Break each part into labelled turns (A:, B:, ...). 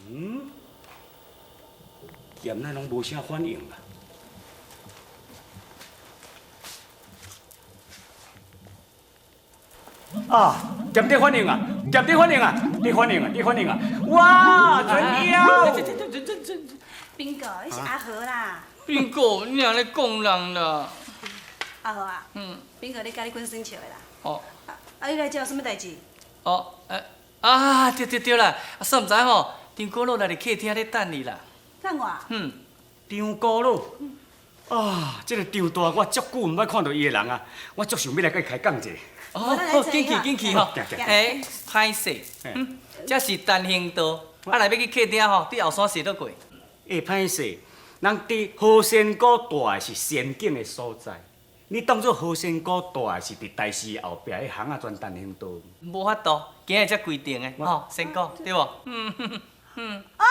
A: 嗯？咸哪拢无啥反应啊？啊，咸伫反应啊，咸伫反应啊，伫反应啊，伫反应啊！哇，真妖！
B: 这这这这这这，
C: 宾哥，你是阿和啦。
B: 宾哥，你按呢讲人啦？
C: 阿和啊，宾哥，你佮你滚耍笑的啦。
B: 哦。
C: 啊，你来遮有啥物代志？
B: 哦，欸，啊，对对对啦，啊，煞毋知吼，张姑老来伫客厅咧等你啦。
C: 等我？
B: 嗯。
A: 张姑老，啊，这个张大我足久毋捌看著伊的人啊，我足想欲来佮伊开讲一下。
B: 哦，好，紧去紧去吼。欸，歹势，这是单行道，啊，若欲去客厅吼，对后山踅倒过。
A: 欸，歹势，人伫何仙姑住的是仙境的所在。你当做何仙姑住的是伫大寺后壁彼巷仔全单行道？
B: 无法度，今日才规定的，吼，仙姑对无？嗯嗯。
C: 啊！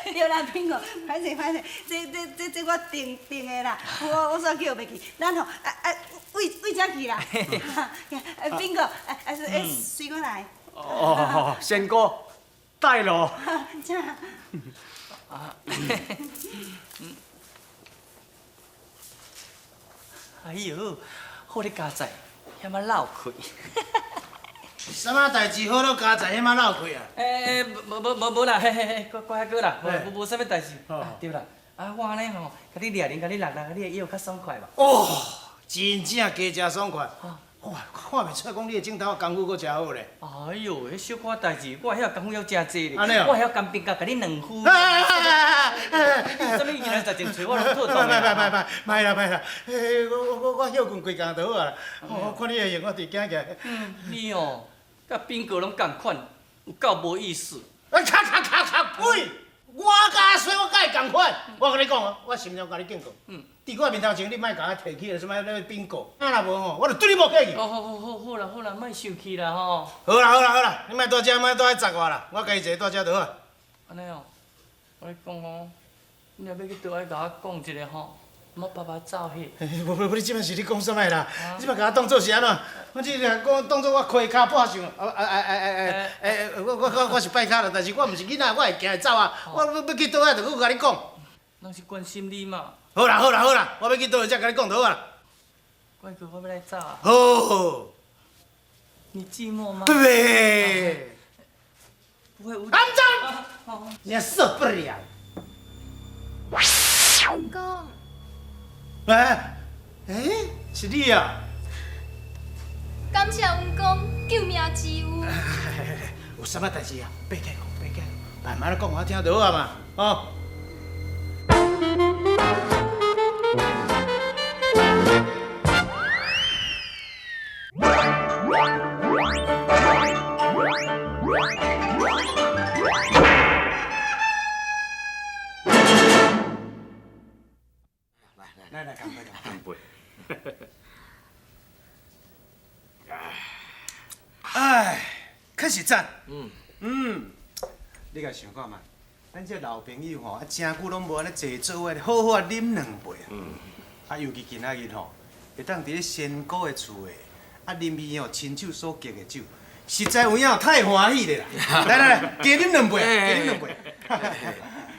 C: 对啦，宾哥，歹势歹势，这这这这我定定的啦，我煞叫袂记。咱吼啊啊，位位遮去啦。宾哥，啊啊，随我来。
A: 哦，仙姑带路。
C: 请。
B: 啊。哎哟，好你佳哉，遐么漏气。
D: 啥物代志好你佳哉，遐么漏气啊？
B: 欸，无无无无啦，嘿嘿嘿，乖乖哥啦，无无啥物代志。对啦，啊我按呢吼，共你掠恁，共你搦搦，你会腰较爽快无？
D: 哦，真正加诚爽快。哇，看袂出来讲你的镜头功夫阁诚好咧。
B: 哎哟，彼小可代志，我会晓功夫犹诚济咧。
D: 按呢哦。
B: 我会晓干冰甲，共你两夫。啥物疑难杂症揣我拢妥当。
D: 歹歹歹歹，歹啦歹啦，我我我歇睏规工就好啊。我看你的型，我直惊起来。
B: 你哦，佮宾哥拢仝款，有够无意思。
D: 啊，咔咔咔咔呸！我佮阿水，我佮伊仝款。我共你讲哦，我心中共你警告。伫我面头前，你莫共我提起什么那个宾哥。啊，若无吼，我就对你无客气。
B: 哦，好好好，好啦好啦，莫生气啦吼。
D: 好啦好啦好啦，你莫蹛遮，莫蹛来砸我啦，我家己一个蹛遮就好。
B: 按呢哦，我咧讲哦，你若欲去佗，爱共我讲一下吼，莫白白走去。
D: 无无无，你这摆是咧讲啥物啦？你这摆共我当做是按怎？我这讲当做我开跤破相，啊啊啊啊啊啊！我我我我是拜跤啦，但是我毋是囡仔，我会行会走啊。我欲欲去佗仔，就阁共你讲。
B: 拢是关心你嘛。
D: 好啦好啦好啦，我欲去佗才共你讲就好啊。
B: 怪哥，我欲来走啊。
D: 好。
B: 你寂寞吗？
D: 对。
B: 不会无。
D: 安怎？你受不了。
E: 公。
D: 哎，哎，是你啊！
E: 感谢恩公救命之恩。
D: 有啥物代志啊？爬起来讲，爬起来，慢慢仔讲，我听就好啊嘛，哦。来来，干杯，
A: 干杯！
D: 哎，确实赞。你共想看觅，咱这老朋友吼，啊，诚久拢无按呢坐做伙，好好啊啉两杯啊。啊，尤其今仔日吼，会当伫咧仙姑的厝下，啊，啉伊吼亲手所结的酒，实在有影太欢喜了啦！来来来，加啉两杯，加啉两杯。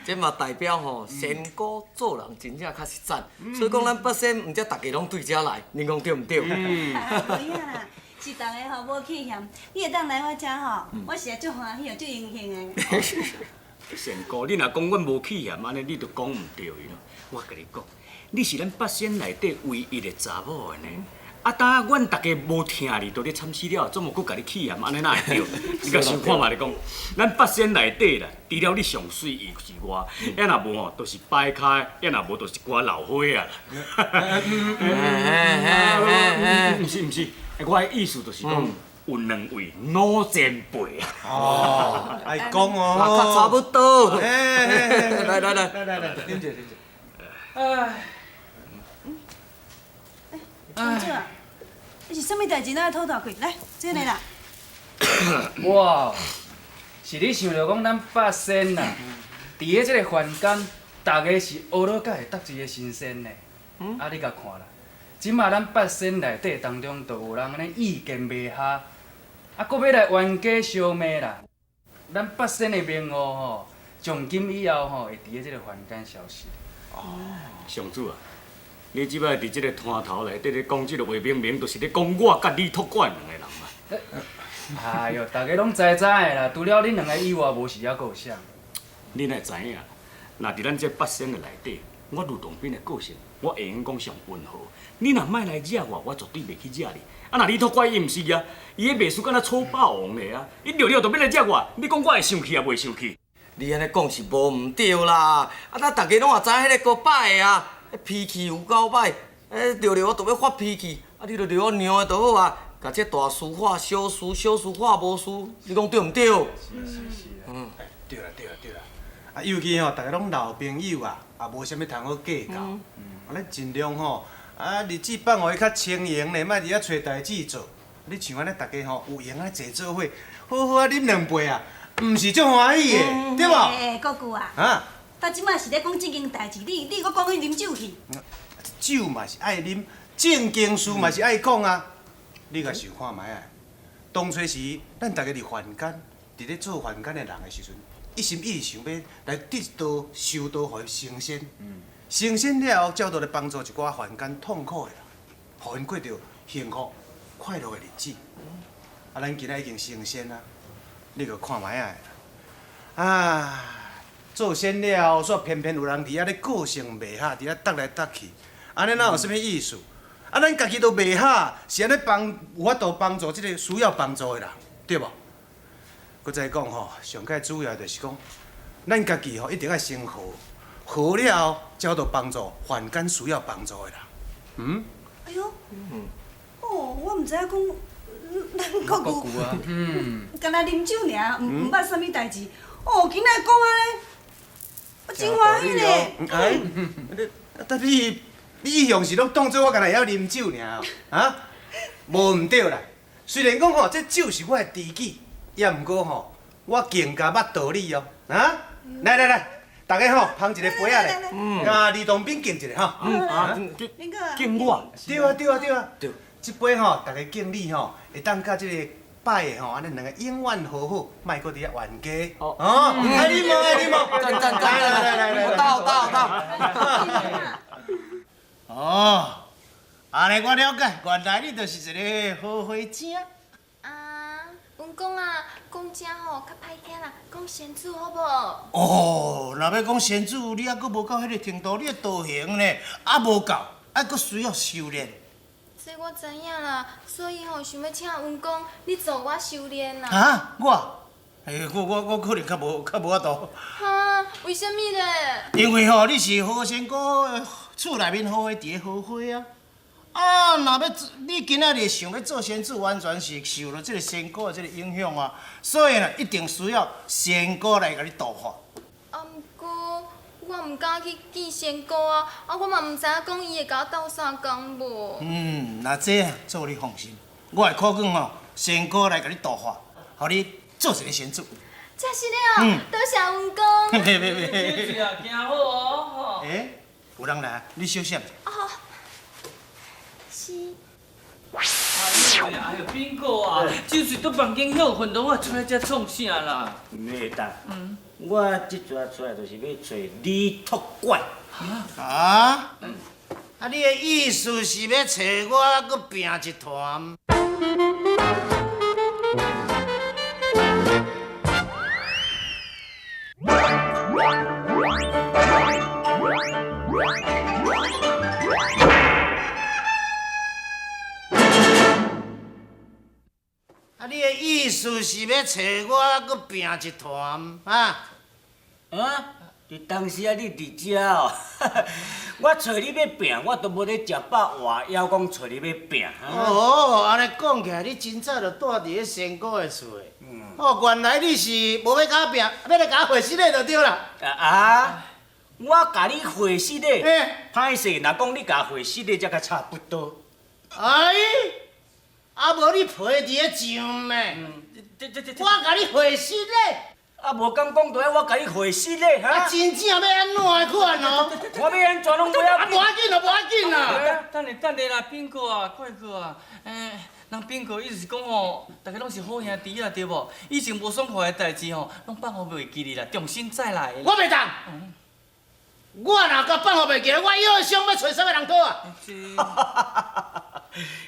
F: 这嘛代表吼，仙姑做人真正较实在，所以讲咱八仙毋才逐家拢对遮来，恁讲对毋对？
C: 无影啦，是逐个吼无气嫌，你会当来我遮吼，我是足欢喜、足荣幸的。
A: 仙姑，你若讲阮无气嫌，按呢你就讲毋对去咯。我共你讲，你是咱八仙内底唯一的查某的呢。啊，当阮逐家无疼你，都咧惨死了，总无阁共你气嫌，按呢哪会对？你共想看觅咧讲，咱八仙内底啦，除了你上媠以外，抑若无吼，就是摆跤，抑若无就是一寡老花啊啦。毋是毋是，我的意思就是讲，有两位老前辈啊。
D: 哦，爱讲哦。
F: 较差不多。
D: 来
F: 来来
D: 来来来，啉者啉者。
B: 哎。
C: 村长，你是啥物代志？哪会吐大气？来，这个啦。
G: 哇，是你想著讲咱八仙啊，伫咧这个凡间，
B: 逐家是学了才会搭一个神仙呢。啊，你共看啦，这马咱八仙内底当中，就有人按呢意见袂合，啊，阁欲来冤家相骂啦。咱八仙的名号吼，从今以后吼，会伫咧这个凡间消失。
A: 上主啊，你这摆伫这个摊头内底咧讲这个话，明明就是咧讲我佮李托管两个人嘛。
B: 哎哟，大家拢知知的啦，除了恁两个以外，无是犹阁有啥？
A: 你哪会知影？若伫咱这八仙的内底，我吕洞宾的个性，我会用讲上温和。你若莫来惹我，我绝对袂去惹你。啊，若李托怪伊毋是啊，伊彼袂输敢若草霸王的啊，伊著著就欲来惹我，你讲我会生气抑袂生气？
F: 你按呢讲是无毋对啦，啊，咱逐家拢也知彼个古摆的啊，脾气有够歹，著著我就欲发脾气，啊，你就著我让的就好啊，共这大事化小事，小事化无事，你讲对毋对？
B: 是是是
D: 嗯，对啦对啦对啦，啊，尤其吼，逐家拢老朋友啊，也无啥物通好计较，啊，咱尽量吼，啊，日子放予伊较清闲咧，莫伫遐揣代志做。你像按呢，逐家吼有闲按呢坐做伙，好好啊啉两杯啊。毋是足欢喜的，对无？
C: 欸，国舅啊，
D: 啊，
C: 到这马是咧讲正经代志，你你阁讲去啉酒去？
D: 酒嘛是爱啉，正经事嘛是爱讲啊。你共想看觅啊？当初时，咱逐家伫凡间，伫咧做凡间的人的时阵，一心一意想欲来得道修道，予伊成仙。成仙了后，才有法度来帮助一寡凡间痛苦的人，予𪜶过著幸福快乐的日子。啊，咱今仔已经成仙啊！你阁看觅啊！啊，做仙了后，煞偏偏有人伫遐咧个性袂合，伫遐搭来搭去，按呢哪有啥物意思？啊，咱家己都袂合，是按呢帮有法度帮助这个需要帮助的人，对无？阁再讲吼，上盖主要就是讲，咱家己吼一定爱先好，好了后，才有法度帮助凡间需要帮助的人。嗯？
C: 哎哟，哦，我毋知影讲。咱国舅，敢若啉酒尔，毋捌啥物代志。哦，今仔讲按呢，我真欢喜呢。
D: 哎，你，但你，你一向是拢当做我敢若会晓啉酒尔，啊？无毋对啦。虽然讲吼，这酒是我的知己，也毋过吼，我更加捌道理哦。啊？来来来，大家吼，捧一个杯仔咧，共吕洞宾敬一下吼。
A: 啊，敬我？
D: 对啊对啊对啊。对。这杯吼，大家敬你吼，会当佮这个拜的吼，按呢两个永远和好，莫阁伫遐冤家。哦，爱啉无？爱啉无？
F: 赞赞赞！
D: 来来来来，
F: 到到到。
G: 哦，按呢我了解，原来你就是一个好花精。
E: 啊，阮公啊，讲这吼较歹听啦，讲仙子好无？
G: 哦，若欲讲仙子，你犹阁无到彼个程度，你的道行呢，犹无够，犹阁需要修炼。
E: 这我知影啦，所以吼想欲请温公你助我修炼啦。
G: 啊，我？欸，我可能较无法度。
E: 哈？为啥物咧？
G: 因为吼，你是何仙姑厝内面好花伫个荷花啊。啊，若欲你今仔日想欲做仙子，完全是受了这个仙姑的这个影响啊，所以呢，一定需要仙姑来共你度化。
E: 啊，毋过我毋敢去见仙姑啊，啊，我嘛毋知影讲伊会共我斗相共无。
G: 嗯，那这做你放心，我会苦劝吼仙姑来共你度化，予你做一个仙子。
E: 真是的哦，多谢温公。
G: 袂袂袂。
B: 是啊，行好哦。
G: 欸，有人来，你小闪。
E: 哦，是。
H: 哎呦，哎呦，斌哥啊，就是伫房间歇困，我出来遮创啥啦？
I: 袂当。我这阵出来就是欲揣李托管。
G: 啊？啊，你的意思是欲揣我阁拼一团？啊，你的意思是欲揣我阁拼一团啊？
I: 啊！伫当时啊，你伫遮哦，我揣你欲拼，我都无咧食饱活枵，讲揣你欲拼。
G: 哦，按呢讲起来，你真早就住伫咧仙姑的厝的。哦，原来你是无欲共我拼，欲来共我回失礼就对啦。
I: 啊！我共你回失礼，歹势，若讲你共回失礼，才较差不多。
G: 哎，啊无你皮伫咧上咩？我共你回失礼。
I: 啊，無敢講，就愛我共你回實咧，哈！
G: 啊，真正欲按怎的款哦？
I: 我欲按怎攏無要
G: 啊，無要緊啦，無要緊啦。
H: 等下等下啦，斌哥啊，快哥啊，欸，人斌哥意思是講吼，大家攏是好兄弟啊，對無？以前無爽快的代誌吼，攏放予袂記哩啦，重新再來。
G: 我袂當。我若共放予袂記，我以後想欲揣啥物人討啊？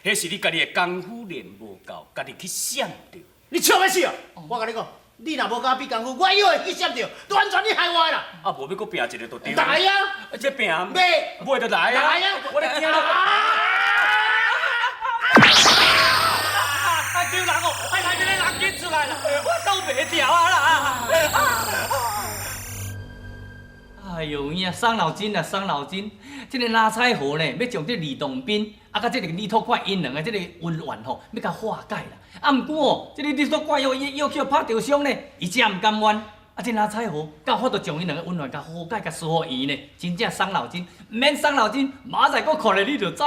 A: 彼是你家己的功夫練無夠，家己去閃著。
G: 你笑欲死哦！我共你講，你若無共我比功夫，我以後會去閃著，完全你害我的啦！
A: 啊，無欲閣拼一个就對。
G: 來啊！
A: 這拼
G: 袂
A: 袂就來啊！
G: 來啊！
A: 我咧驚啦！
H: 啊！救人哦！哎，內面的人緊出來啦！我擋袂牢啊啦！哎呦，有影傷腦筋啊，傷腦筋！這个藍采和呢，欲將這李洞賓啊，佮這个李土怪𪜶兩个這个恩怨吼，欲共化解啦。啊，毋過哦，這个李土怪又又去予拍著傷呢，伊才毋甘願。啊，這藍采和敢有法度將𪜶兩个恩怨共和解、共疏圓呢？真正傷腦筋，毋免傷腦筋，明仔載閣看咧，你就知。